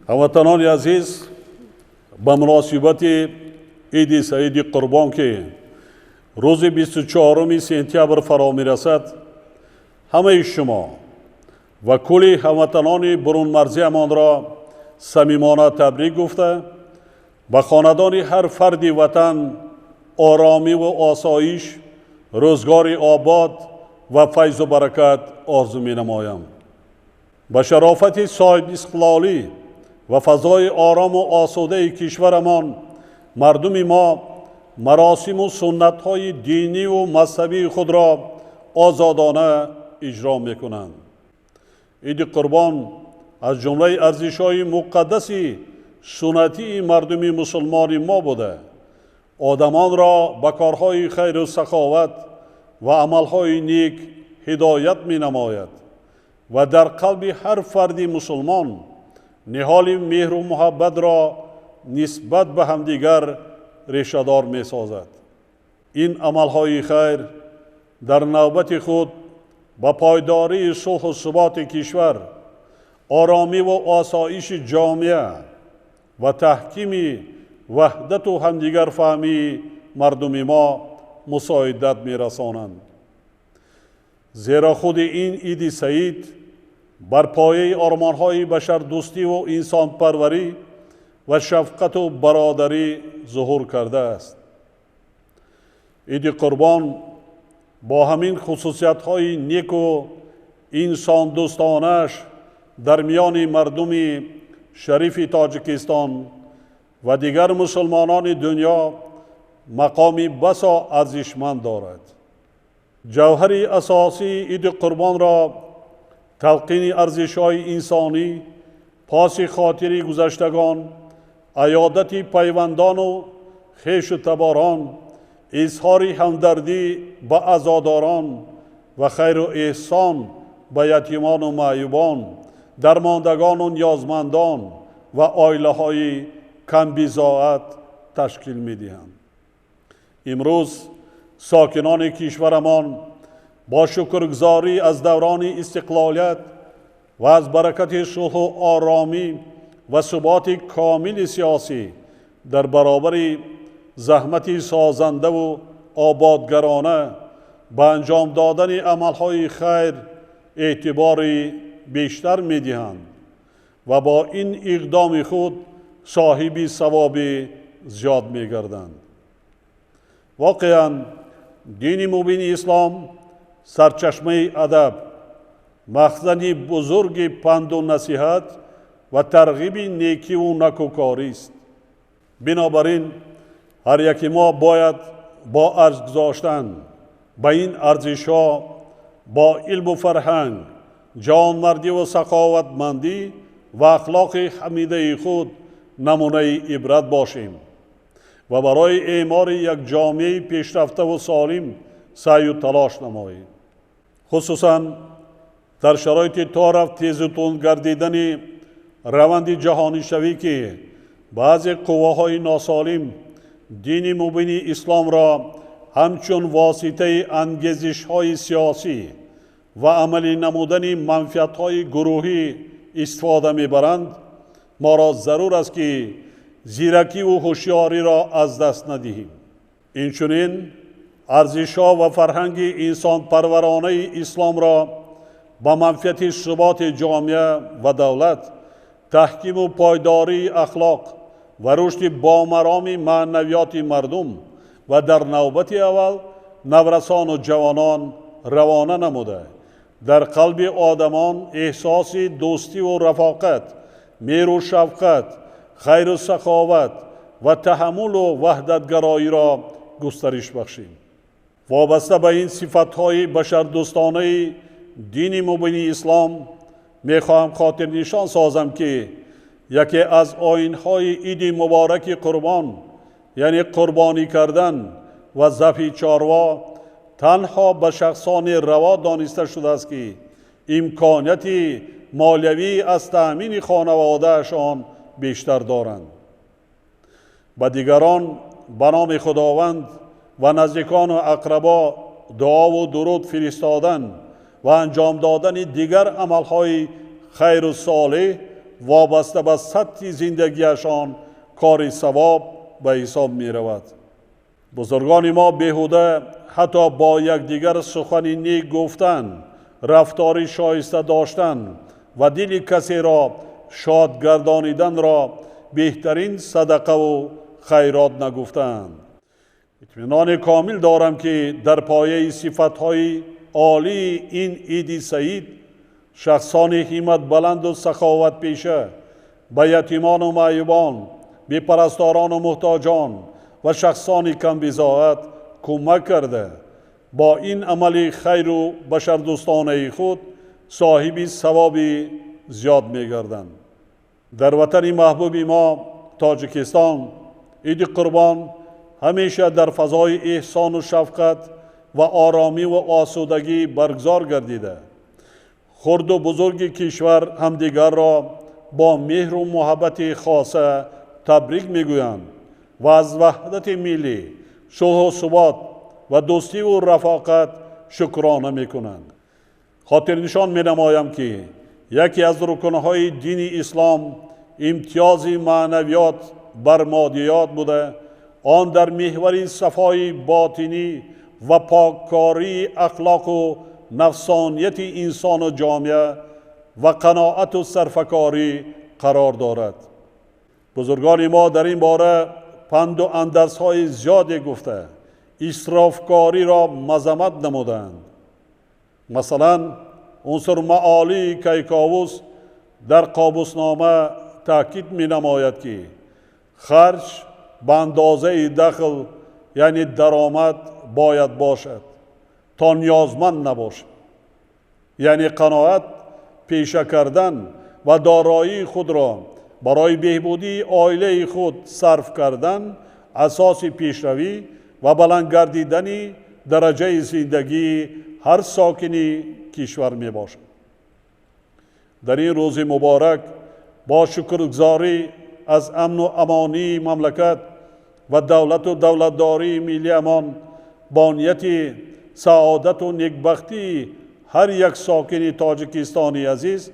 Ҳамватанони азиз, ба муносибати Иди Саиди Қурбон, ки рӯзи 24 сентябр фаро мерасад, ҳамаи шумо ва кулли ҳамватанони бурунмарзиамонро самимона табрик гуфта, ба хонадони ҳар фарди ватан оромиву осоиш, рӯзгори обод ва файзу баракат орзу менамоям. Ба шарофати соҳибистиқлолӣ ва фазои орому осудаи кишварамон мардуми мо маросиму суннатҳои диниву мазҳабии худро озодона иҷро мекунанд. Иди Қурбон аз ҷумлаи арзишҳои муқаддаси суннатии мардуми мусулмони мо буда, одамонро ба корҳои хайру саховат ва амалҳои нек ҳидоят менамояд ва дар қалби ҳар фарди мусулмон ниҳоли меҳру муҳаббатро нисбат ба ҳамдигар решадор месозад. Ин амалҳои хайр дар навбати худ ба пойдории сулҳу суботи кишвар, оромиву осоиши ҷомеа ва таҳкими ваҳдату ҳамдигарфаҳмии мардуми мо мусоидат мерасонанд. Зеро худи ин Иди Саид бар пояи ормонҳои башардӯстиву инсонпарварӣ ва шафқату бародарӣ зуҳур кардааст. Иди Қурбон бо ҳамин хусусиятҳои неку инсондӯстонааш дар миёни мардуми шарифи Тоҷикистон ва дигар мусулмонони дунё мақоми басо арзишманд дорад. Ҷавҳари асосии Иди Қурбонро талқини арзишҳои инсонӣ, поси хотири гузаштагон, аёдати пайвандону хешу таборон, изҳори ҳамдардӣ ба азодорон ва хайру эҳсон ба ятимону маъюбон, дармондагону ниёзмандон ва оилаҳои камбизоат ташкил медиҳанд. Имрӯз сокинони кишварамон бо шукргузорӣ аз даврони истиқлолият ва аз баракати сулҳу оромӣ ва суботи комили сиёсӣ дар баробари заҳмати созандаву ободгарона ба анҷом додани амалҳои хайр эътибори бештар медиҳанд ва бо ин иқдоми худ соҳиби савоби зиёд мегарданд. Воқеан, дини мубини ислом сарчашмаи адаб, махзани бузурги панду насиҳат ва тарғиби некиву накӯкорист. Бинобар ин ҳар яки мо бояд бо арз гузоштан ба ин арзишҳо, бо илму фарҳанг, ҷавонмардиву саховатмандӣ ва ахлоқи ҳамидаи худ намунаи ибрат бошем ва барои эъмори як ҷомеаи пешрафтаву солим саъю талош намоем. Хусусан дар шароити то рафт тезу тунд гардидани раванди ҷаҳонишавӣ, ки баъзе қувваҳои носолим дини мубини исломро ҳамчун воситаи ангезишҳои сиёсӣ ва амалӣ намудани манфиатҳои гурӯҳӣ истифода мебаранд, моро зарур аст, ки зиракиву ҳушёриро аз даст надиҳем. Инчунин арзишҳо ва фарҳанги инсонпарваронаи исломро ба манфиати суботи ҷомеа ва давлат, таҳкиму пойдории ахлоқ ва рушди бомароми маънавиёти мардум ва дар навбати аввал наврасону ҷавонон равона намуда, дар қалби одамон эҳсоси дӯстиву рафоқат, меҳру шафқат, хайру саховат ва таҳаммулу ваҳдатгароиро густариш бахшем. Вобаста ба ин сифатҳои башардӯстонаи дини мубини ислом мехоҳам хотирнишон созам, ки яке аз оинҳои Иди мубораки Қурбон, яъне қурбонӣ кардан ва забҳи чорво, танҳо ба шахсоне раво дониста шудааст, ки имконияти молиявӣ аз таъмини хонаводаашон бештар доранд. Ба дигарон ба номи Худованд ва наздикону ақрабо дуову дуруд фиристодан ва анҷом додани дигар амалҳои хайру солеҳ вобаста ба сатҳи зиндагиашон кори савоб ба ҳисоб меравад. Бузургони мо беҳуда ҳатто бо якдигар сухани нек гуфтан, рафтори шоиста доштан ва дили касеро шод гардониданро беҳтарин садақаву хайрот нагуфтаанд. Итминони комил дорам, ки дар пояи сифатҳои олии ин иди саид шахсони ҳимматбаланду саховатпеша ба ятимону маъюбон, бепарасторону муҳтоҷон ва шахсони камбизоат кӯмак карда, бо ин амали хайру башардӯстонаи худ соҳиби савоби зиёд мегарданд. Дар ватани маҳбуби мо Тоҷикистон иди Қурбон ҳамеша дар фазои эҳсону шафқат ва оромӣ ва осудагӣ баргузор гардида, хурду бузурги кишвар ҳамдигарро бо меҳру муҳаббати хоса табрик мегӯянд ва аз ваҳдати миллӣ, сулҳу субот ва дӯстиву рафоқат шукрона мекунанд. Хотирнишон менамоям, ки яке аз рукнҳои дини ислом имтиёзи маънавиёт бар моддиёт буда, он дар меҳвари сафои ботинӣ ва поккории ахлоқу нафсонияти инсону ҷомеа ва қаноату сарфакорӣ қарор дорад. Бузургони мо дар ин бора панду андарзҳои зиёде гуфта, исрофкориро мазаммат намуданд. Масалан, унсур маолии Кайковус дар Қобуснома таъкид менамояд, ки харҷ ба андозаи дахл, яъне даромад, бояд бошад, то ниёзманд набошад. Яъне қаноат пеша кардан ва дороии худро барои беҳбудии оилаи худ сарф кардан асоси пешравӣ ва баланд гардидани дараҷаи зиндагии ҳар сокини кишвар мебошад. Дар ин рӯзи муборак бо шукргузорӣ аз амну амонии мамлакат ва давлату давлатдории миллиамон, бо нияти саодату некбахтии ҳар як сокини Тоҷикистони азиз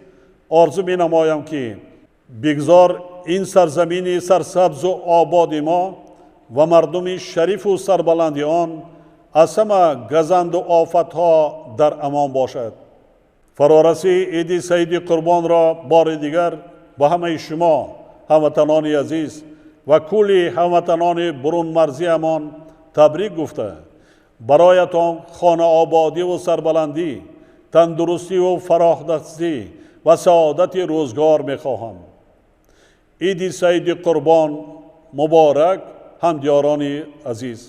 орзу менамоям, ки бигзор ин сарзамини сарсабзу ободи мо ва мардуми шарифу сарбаланди он аз ҳама газанду офатҳо дар амон бошад. Фарорасии иди саиди Қурбонро бори дигар ба ҳамаи шумо ҳамватанони азиз ва кулли ҳамватанони бурунмарзиамон табрик гуфта, бароятон хонаободиву сарбаландӣ, тандурустиву фароҳдастӣ ва саодати рӯзгор мехоҳам. Иди саиди Қурбон муборак, ҳамдиёрони азиз!